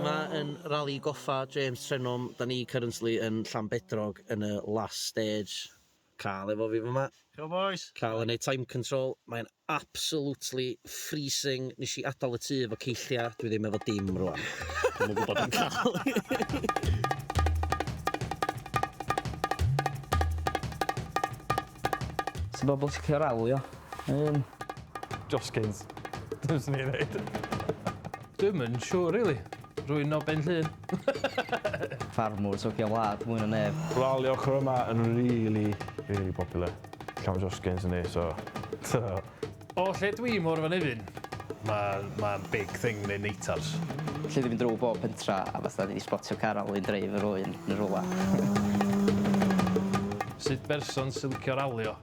yma yn Rali Goffa James Trenholm. Da ni currently yn Llanbedrog yn y last stage. Carl efo fi fyma. Go boys! Carl yn neud time control. Mae'n absolutely freezing. Nes i adael y tŷ efo ceillia. Dwi ddim efo dim rwan. Dwi'm yn gwybod am Carl. Sy'n bobl sy'n cael ralio. Joskins. Dyna swn i'n ddeud. Dwi'm yn siŵr rili. Rwy'n o Ben Llŷn. Ffarmwr tocyn wlad mwy na neb. Rali ochr yma yn really, really popular. Llawn Joskins yndi, so... O lle dwi mor fan Nefyn, mae'n ma big thing neu neitars. Lle di fynd drwy bob pentra a fatha ni 'di spotio car rally'n dreif yr oen yn rwla. Sut berson sy'n licio ralio?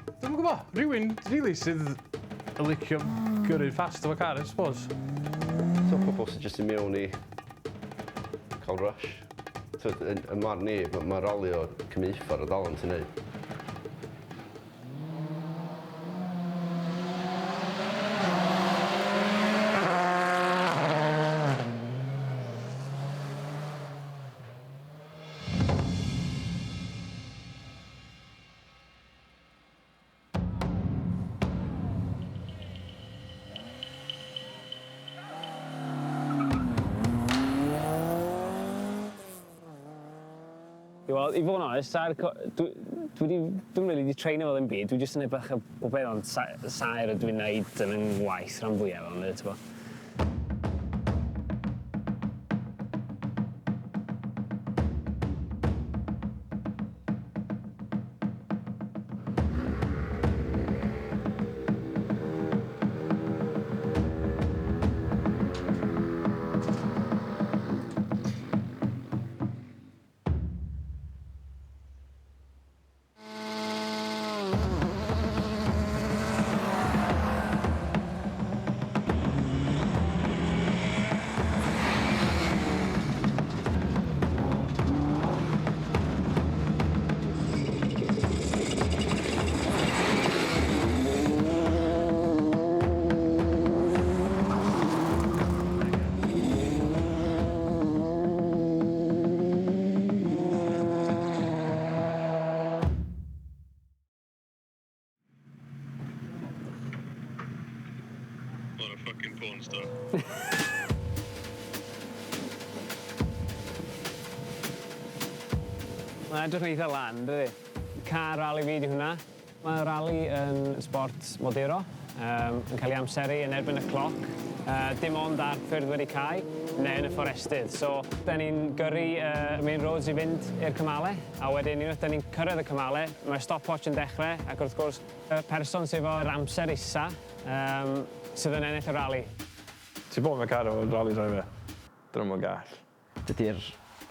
Dwi'm yn gwybod. Rhywun rili sydd yn licio gyrru fast efo car, I suppose. So pobl sydd jyst yn mewn i cael rush. T'wod, yn ym marn i, ma' ma' ralio cymryd uffar o dalent i neud. Wel, i fod yn onest, sa'r co- dwi dwi 'di dwi'm rili 'di treino fel ddim byd, dwi jyst yn neud bach o o be' ond sa- saer ydw i'n neud yn 'yn ngwaith rhan fwya ohono fe t'bo'. What a fucking porn star. Mae'n edrych yn eitha lan, dydi? Car rali fi 'di hwnna. Mae rali yn sbort moduro, yym yn cael ei amseru yn erbyn y cloc, dim ond ar ffyrdd wedi cau neu yn y fforestydd. So, 'dan ni'n gyrru y main roads i fynd i'r cymale, a wedyn unwaith 'dan ni'n cyrraedd y cymale, mae'r stopwatch yn dechre, ac wrth gwrs, y person sy efo'r amser isa, yym sydd yn ennill y rali. Ti bod mewn car efo rally driver? 'Dyn nhw'm yn gall. Dydi'r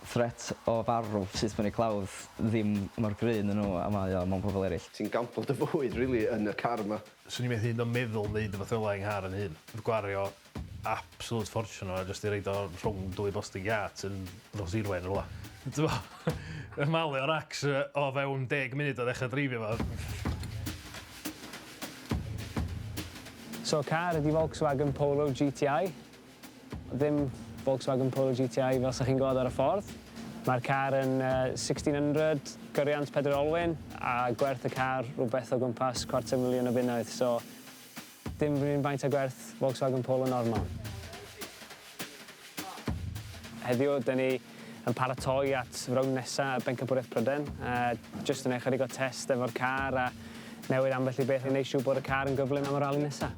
threat o farw syth fyny clawdd ddim mor gry ynddyn nhw a mae o mewn pobl eraill. Ti'n gamblo dy fywyd rili yn y car 'ma. Swn i methu hyd yn o'd meddwl neud wbath fela i 'nghar 'yn hun. Gwario absolute fortune o jyst i roid o rhwng dwy bostin giât yn Rhosirwen rwla. T'mo' yn malu o racs o fewn deg munud o ddechra dreifio fo. So car ydi Volkswagen Polo GTI. Ddim Volkswagen Polo GTI fel 'sa chi'n gweld ar y ffordd. Mae'r car yn 1600, gyriant pedwar olwyn, a gwerth y car rhywbeth o gwmpas cwarter miliwn o bunnoedd, so dim run faint â gwerth Volkswagen Polo normal. Heddiw, 'dyn ni yn paratoi at rownd nesa y Bencampwriaeth Prydain, jyst yn neud chydig o test efo'r car a newid ambell i beth i neud siŵr bod y car yn gyflym am y rali nesa.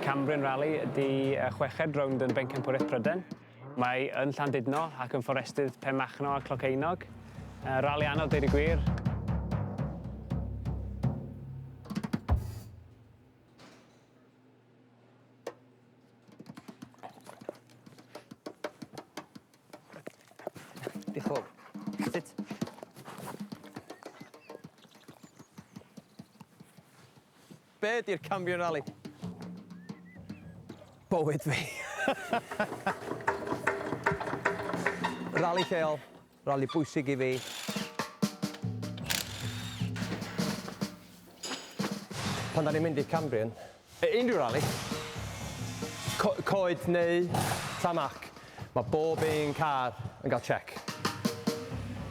Cambrian Rally ydi y chweched rownd yn Bencampwriaeth Prydain. Mae yn Llandudno ac yn fforestydd Penmachno a Clocaenog. Rali anodd deud y gwir. Diolch yn fawr. Sut? Be' 'di'r Cambrian Rally? Bywyd fi. Rali lleol, rali bwysig i fi. Pan da ni'n mynd i Cambrian, unrhyw rali, coed neu tarmac, mae bob un car yn cael check.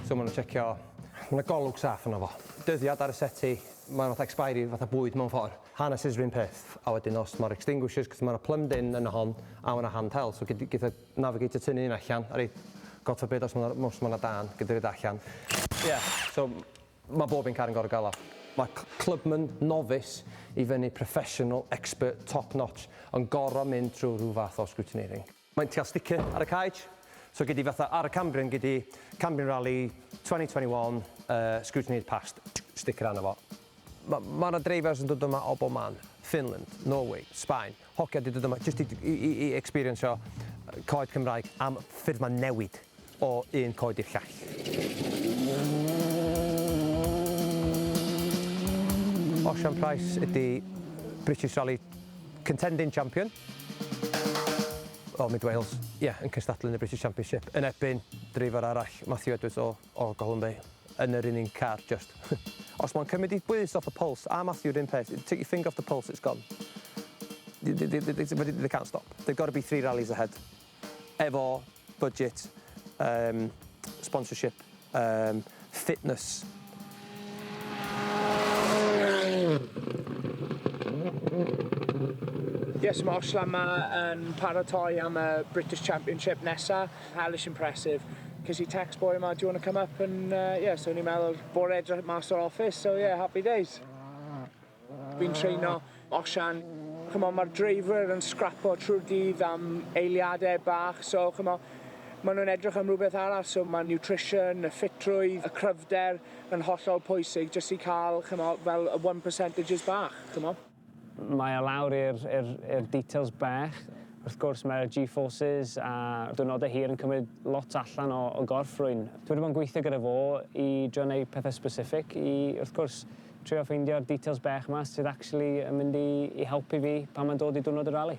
So maen nhw'n checio, mae yna golwg saff yno fo. Dyddiad ar y seti, mae'n fatha expiry, fatha bwyd mewn ffordd. Harnesses yr un peth, a wedyn os mae'r extinguishers, cos mae'na plumbed in yn hon, a mae'na handheld, so gyda navigator tynnu un allan, a rei, God forbid os mae'na ma dan, gyda rhaid allan. Ie, yeah, so mae bob un car yn gorfod gael o. Mae clubman novice i fyny professional, expert, top notch, yn gorfod mynd trwy rhyw fath o scrutineering. Mae'n cael sticker ar y cage, so gei di fatha ar y Cambrian, gei di Cambrian Rally 2021, scrutineered passed, sticker arno fo. Mae ma 'na drivers yn dod yma o bob man. Finland, Norway, Sbaen. Hogia di dod yma jyst i experiencio coed Cymraeg am ffyrdd mae'n newid o un coed i'r llall. Osian Pryce ydy British Rally contending champion o Mid Wales, ie, yeah, yn cystadlu yn y British Championship yn erbyn dreifar arall, Matthew Edwards o Golwyn Bay, yn yr un car, just. Os mae'n cymryd i bwys off y pulse, a Matthew yr un peth, take your finger off the pulse, it's gone. They can't stop. They've got to be three rallies ahead. Efo budget, sponsorship, fitness. Yes, mae Osian yma yn paratoi am y British Championship nesa. Hellish impressive. Ces i text bore yma, "Do you want to come up?" And yeah, so ni'n meddwl bore edrych mas o'r office, so yeah, happy days. Fi'n treino Osian. Chymod, mae'r driver yn scrapo trwy'r dydd am eiliadau bach, so chymod, maen nhw'n edrych am rhywbeth arall, so mae nutrition, y ffitrwydd, y cryfder yn hollol pwysig jyst i cael, chymod, fel y one percentages bach, chymod. Mae o lawr i'r details bach. Wrth gwrs mae'r G-forces a diwrnodau hir yn cymryd lot allan o gorff rhywun. Dwi wedi bod yn gweithio gyda fo i drio gwneud pethau specific i, wrth gwrs, trio ffeindio'r details bach yma sydd actually yn mynd i helpu fi pan mae'n dod i diwrnod y rali.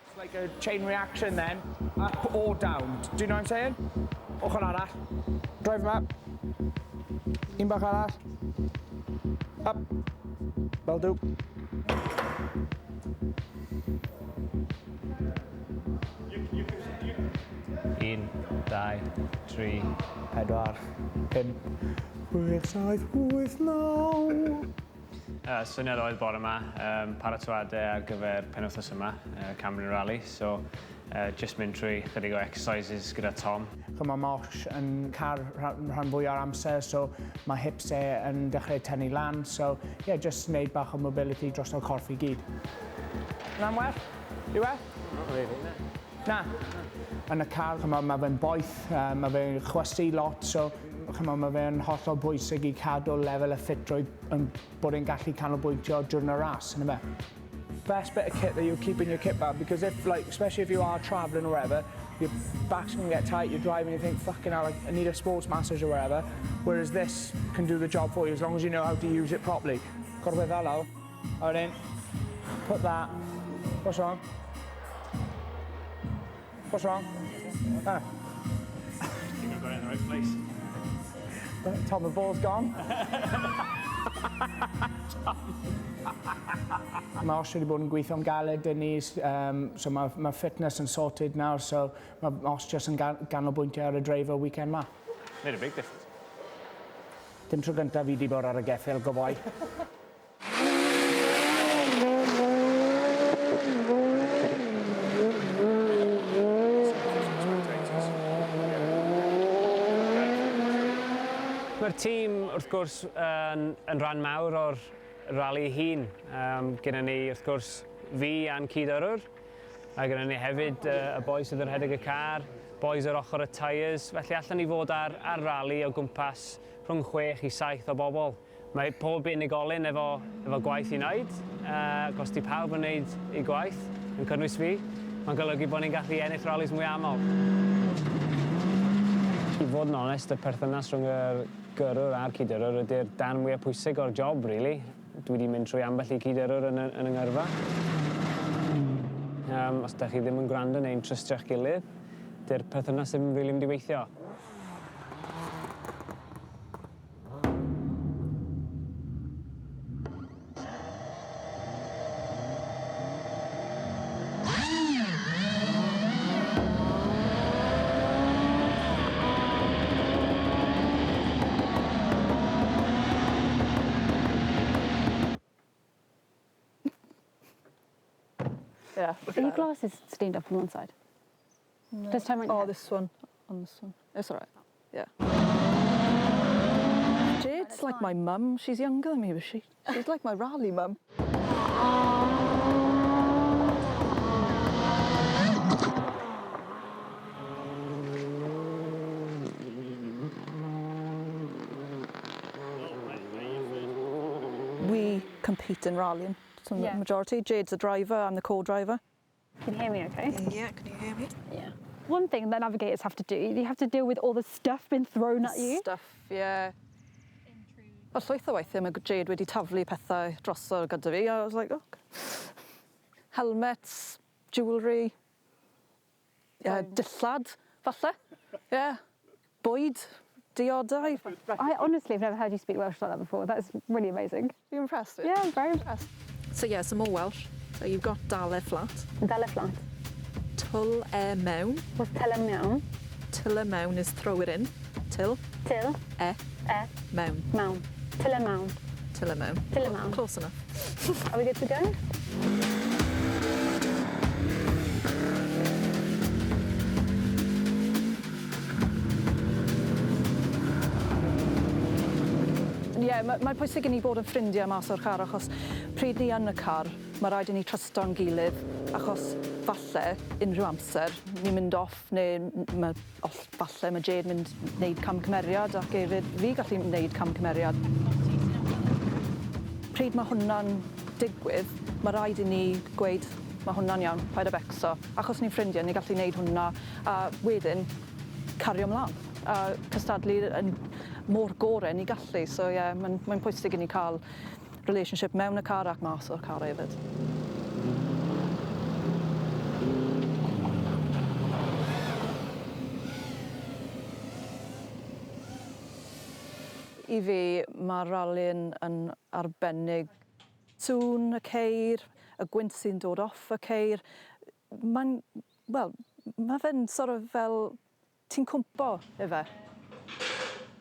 It's like a chain reaction then, up or down. Do you know what I'm saying? Ochr arall. Drive him up. Un bach arall. Up. Well do. Un, dau, tri, pedwar, pump, 6, 7, 8, 9. Syniad oedd bore yma, paratoadau ar gyfer penwythnos yma, Cambrian Rally, so just mynd trwy chydig o exercises gyda Tom. Chymod, mae Osh yn car rhan fwy o'r amser, so mae hips e yn dechrau tynnu lan, so yeah, just wneud bach o mobility dros o'r corff i gyd. Na'n well? Yw e? Not really, na. Na. Yn y car, chymod, mae fe'n boeth, mae fe'n chwysu lot, so chymod, mae fe'n hollol bwysig i cadw lefel y ffitrwydd yn bod e'n gallu canolbwyntio during y ras, yn y Best bit of kit that you keep in your kit bag, because if, like, especially if you are travelling or whatever, your back's gonna get tight, you're driving, you think, "Fucking hell, like, I need a sports massage" or whatever, whereas this can do the job for you as long as you know how to use it properly. Gorwedd fel lawr. A wedyn, put that. What's wrong? What's wrong? Ah. I think I've got it in the right place. Tom, the ball's gone. Mae Osh wedi bod yn gweithio'n galed dyn ni, so mae fitness yn sorted nawr, so mae Osh jyst yn ganolbwyntio ar y driver weekend ma. Made a big difference. Dim tro gyntaf fi wedi bod ar y geffyl, go boi. Mae'r tîm, wrth gwrs, yn rhan mawr o'r rali hun. Gyda ni, wrth gwrs, fi a'n cyd-yrwr, a gyda ni hefyd y boys sydd yn rhedeg y car, boys ar ochr y tyres, felly allan ni fod ar rali o gwmpas rhwng 6 i 7 o bobl. Mae pob unigolyn efo gwaith i wneud, ac os di pawb yn wneud ei gwaith, yn cynnwys fi, mae'n golygu bod ni'n gallu ennill ralis mwy aml. I fod yn onest, y perthynas rhwng yr gyrrwr a'r cyd-yrrwr ydy'r darn mwyaf pwysig o'r job, really. Dwi wedi mynd trwy ambell i cyd-yrrwr yn y ngyrfa. Os da chi ddim yn gwrando neu'n trystio'ch gilydd, dy'r perthynas ddim yn rili mynd i weithio. Yeah. Are your glasses steamed up on one side? No. Just turn right Oh, now. this one. On this one. It's all right. Yeah. Jade's like my mum. She's younger than me, but she's like my rally mum. We compete in rallying, so the majority. Jade's the driver, I'm the co-driver. Can you hear me okay? Yeah, can you hear me? Yeah. One thing that navigators have to do, you have to deal with all the stuff being thrown at you. Stuff, yeah. Wel, llwyth o weithiau mae Jade wedi taflu pethau drosodd gyda fi, a I was like, oh. Helmets, jewellery, dillad, falle. Yeah. Bwyd, diodau. I honestly have never heard you speak Welsh like that before. That's really amazing. You impressed? Yeah, I'm very impressed. So yeah, some more Welsh. So you've got dal e fflat. Dal e fflat. Twl e mewn. What's twl e mewn? Twl e mewn is throw it in. Till. Till. E. E. Mewn. Mewn. Twl e mewn. Till e mewn. Till e mewn. Close enough. Are we good to go? Ie, yeah, mae'n pwysig i ni bod yn ffrindiau mas o'r car, achos pryd ni yn y car, mae rhaid i ni trysto'n gilydd, achos falle unrhyw amser ni'n mynd off, neu falle mae Jade mynd wneud camgymeriad, ac hefyd fi gallu wneud camgymeriad. Pryd mae hwnna'n digwydd, mae rhaid i ni gweud, mae hwnna'n iawn, paid â becso. Achos ni'n ffrindiau, ni'n gallu wneud hwnna, a wedyn cario ymlaen a cystadlu yn mor gorau ni gallu. So ie, yeah, mae'n pwysig i ni cael relationship mewn y car ac mas o'r car hefyd. I fi, mae rally'n yn arbennig. Sŵn y ceir, y gwynt sy'n dod off y ceir. Mae'n, wel, mae fe'n sort of fel ti'n cwmpo ife.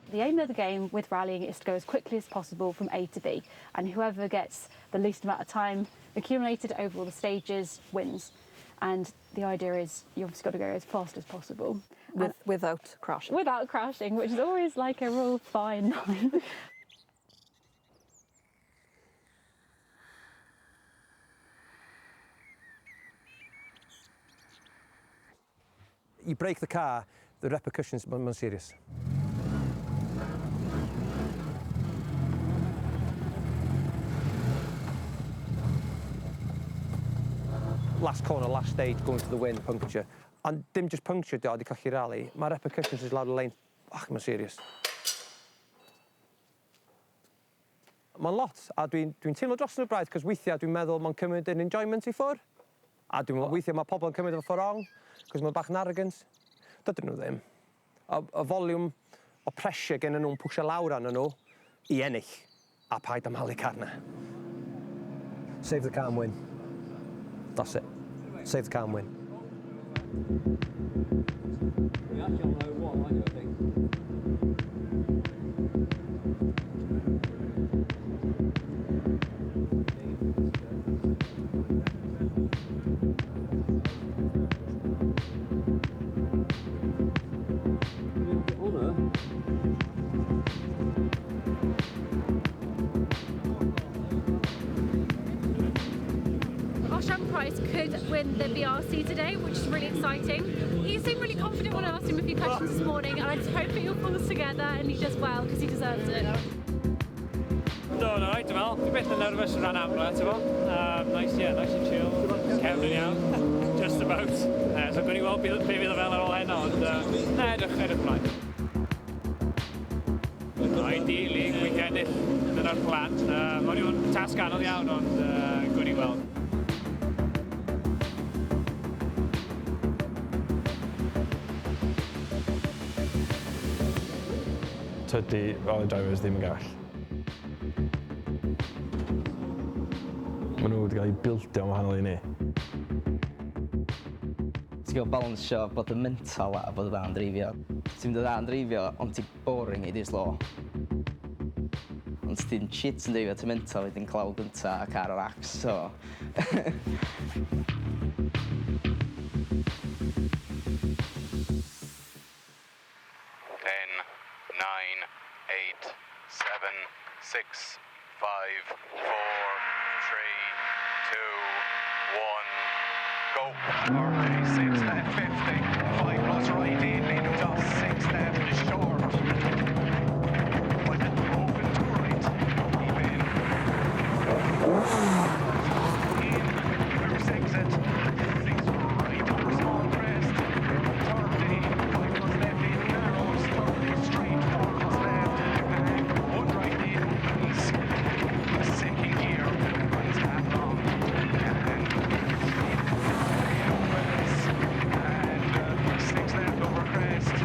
The aim of the game with rallying is to go as quickly as possible from A to B, and whoever gets the least amount of time accumulated over all the stages wins. And the idea is you obviously got to go as fast as possible. Without crashing. Without crashing, which is always like a real fine line. You break the car, the repercussions are serious. Last corner, last stage, going for the win, puncture. And dim just puncture, di o, di colli rally. Mae repercussions is lawr y lein. Ach, mae'n serious. Mae'n lot, a dwi'n teimlo dros nhw braidd, cos weithiau dwi'n meddwl mae'n cymryd yn enjoyment i ffwr. A dwi'n meddwl, weithiau mae pobl yn cymryd efo ffordd wrong, cos mae'n bach yn arrogant. Dydyn nhw ddim. Y volume o pressure gen nhw'n pwysio lawr arnyn nhw i ennill, a paid am halu car na. Save the car and win. That's it. Save the car and win. You're actually on 01, aren't you, I think? Osian Pryce could win the BRC today, which is really exciting. He seemed really confident when I asked him a few questions this morning, and I just hope it all pulls together and he does well, because he deserves it. Do, no, right, dwi'n meddwl. Dwi'n beth yn nervous yn rhan amla, ti'n bo? Nice, yeah, nice and chill. Cefn yn iawn, just about. So gwni weld be fydd o fel ar ôl heno, ond na, edrych ymlaen. Ideally, gweithio ennill. Dyna'r plan. Mae'n rhywun tasg anodd iawn, ond gwni weld. Tydy rally drivers ddim yn gall. Maen nhw wedi cael eu bildio yn wahanol i ni. Ti'n gwybod balansio bod yn mental a bod yn dda yn dreifio. Ti'n mynd yn dda yn dreifio, ond ti'n boring i di slow. Ond ti'n shit yn dreifio, ti'n mental wedyn claw gynta a car o'r ax, so... 10, 9, 8, 7, 6, 5, 4, 3, 2, 1, go. 36 left 50, 5 plus right in, lead to 6 left short. Open 2 right, keep in. In, through exit, 6 right over small crest, 30, 5 plus left in, narrows, 30 straight, 4 plus left, and 1 right in, opens, second gear, opens half long, and opens, and 6 left over crest,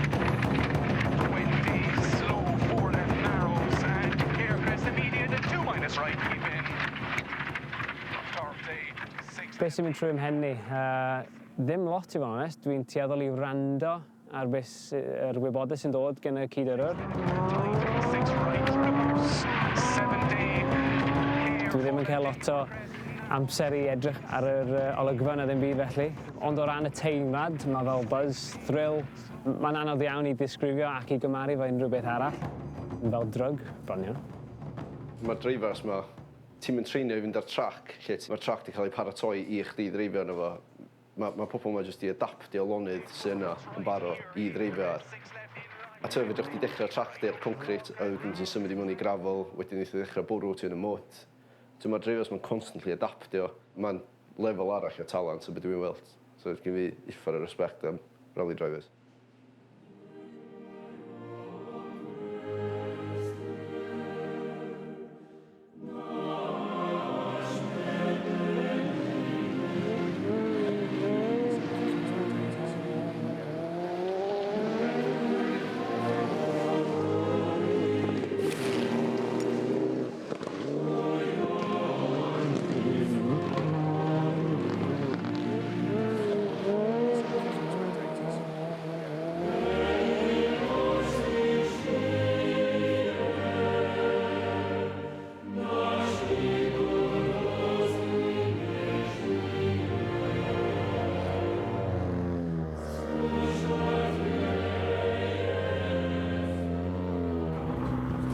20, slow, 4 left narrows, and care crest immediate, and 2 minus right, keep in, 30, 6 Be sy'n mynd trwy 'mhen ni? Ddim lot i fod yn onest. Dwi'n tueddol i wrando ar beth yr wybodaeth sy'n dod gen y cyd-yrwr. 6 right through the bus, 70, Dwi ddim yn cael lot o amser i edrych ar yr olygfa na ddim byd felly. Ond o ran y teimlad, mae fel buzz, thrill. Mae'n anodd iawn i ddisgrifio ac i gymaru fo unrhyw beth arall. Fel drug, bron iawn. Mae'r drivers ma, ti'n mynd treinio i fynd ar track, lle mae'r track di cael ei paratoi i chdi ddreifio arno fo. Mae pobl ma jyst i adaptio lonydd sy'n yna yn barod i ddreifio ar. A ti'n fedrwch chdi dechrau track di ar concrete, a wedyn ti'n symud i mewn i gravel, wedyn neith o ddechrau bwrw ti yn y mwd. Ti'n mae'r drivers ma'n constantly adaptio. Mae'n lefel arall o talent o beth dwi'n weld. So gen fi uffar o respect am rally drivers.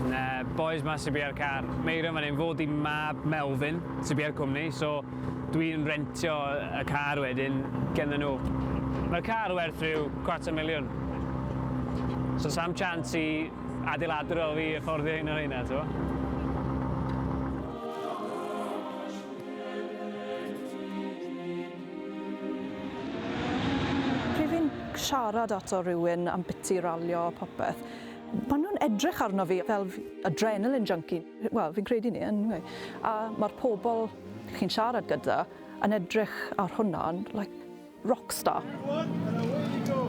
Na, boys ma sy'n bia'r car. Meirion fan hyn, fod i mab Melvin sy'n bia'r cwmni, so dwi'n rentio y car wedyn gennym nhw. Mae'r car werth rhyw 250,000. So sam chance i adeiladu fel fi y ffordd i un o'r heina, ti'n bo? Pryd fi'n siarad ato rhywun am biti ralio a popeth, maen nhw'n edrych arno fi fel adrenaline junkie. Wel, fi'n credu ni, anyway. A mae'r pobl chi'n siarad gyda yn edrych ar hwnna yn like rockstar. And away you go.